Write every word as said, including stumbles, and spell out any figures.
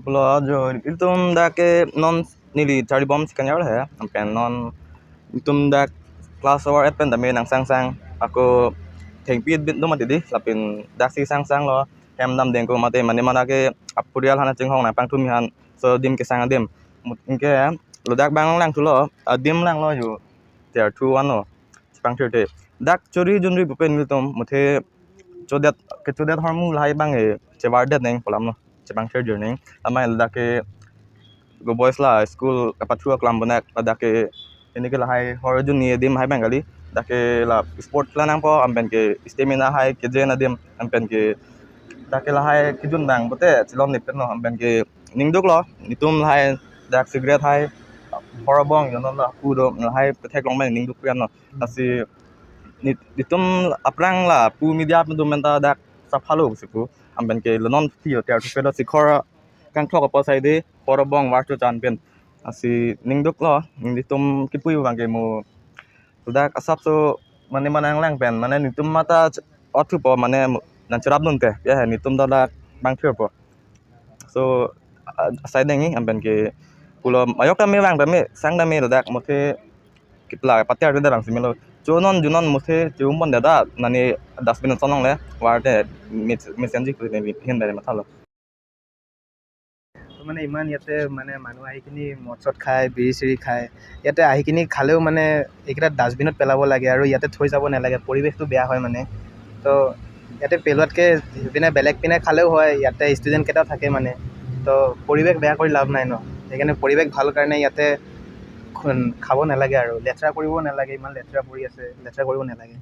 Pulo jo, ilitum dak ke non neli charlibomsi kanyar he, lapen non ilitum dak class hour et pen tame nangsangsang, ako thengpi bit do mati di, lapen daksi sangsanglo, hem dam dengko mate mane mana ke apurial hana chinghong nangpangthumi han, so adim kesang adim. Mut-, anke ladak abang langthulo, adim langlo jo, tiar thu anlo, chepangthirthe. Dak chori junri pupen ilitum, muthe chodet, kechodet ahormu lahai abang e, chevardet neng pu alamlo, chepangthirjir neng. Amei ladak ke go boys la school kapathu aklam bonak, ladak ke ini ke lahai hor junni adim hai abang kali. Dak ke la sport kela nangpo, lapen ke stamina hai kejen adim, lapen ke dak ke lahai kejun abang pote chelom nipet no, lapen ke ningduklo, netum lahai dak cigarette hai, hor abong jonon la pu do, lahai petheklong abang ningduk pian no. Lasi ni-, netum aphrang la pu media pen tum menta dak saphalo si pu. Lapen ke lo non tiyo tiar thupelo, sikhor kangthok apot sai de, hor abong var chochan pen. Lasi ningduklo, netum kipu abang ke mo ladak asapso mane manang lang pen, mane netum mata ch-, othupo mane mo-, nangcherapdunte, ya netum ta dak pangthirpo. So, a-, asai dengji, lapen ke pulo ayok tame vang tame, sang tame ladak muthe kipla patiar te darang si melo. Chonon junon muthe chum pon dada, nani dustbin sonong le, varte, mis-, misenji kri ne hin dare mathalo. তো মানে ইমান ইয়াতে মানে মানুহ আহি কিনি মদ চদ খায়, বিড়ি চিড়ি খায়। ইয়াতে আহি কিনি খালেও মানে এইকেইটা ডাষ্টবিনত পেলাব লাগে আৰু ইয়াতে থৈ যাব নালাগে, পৰিৱেশটো বেয়া হয় মানে। তো ইয়াতে পেলোৱাতকৈ সেইপিনে বেলেগ পিনে খালেও হয়, ইয়াতে ষ্টুডেণ্টকেইটা থাকে মানে। তো পৰিৱেশ বেয়া কৰি লাভ নাই ন, সেইকাৰণে পৰিৱেশ ভাল কাৰণে ইয়াতে খুন-, খাব নালাগে আৰু লেতেৰা কৰিব নালাগে, ইমান লেতেৰা পৰি আছে, লেতেৰা কৰিব নালাগে।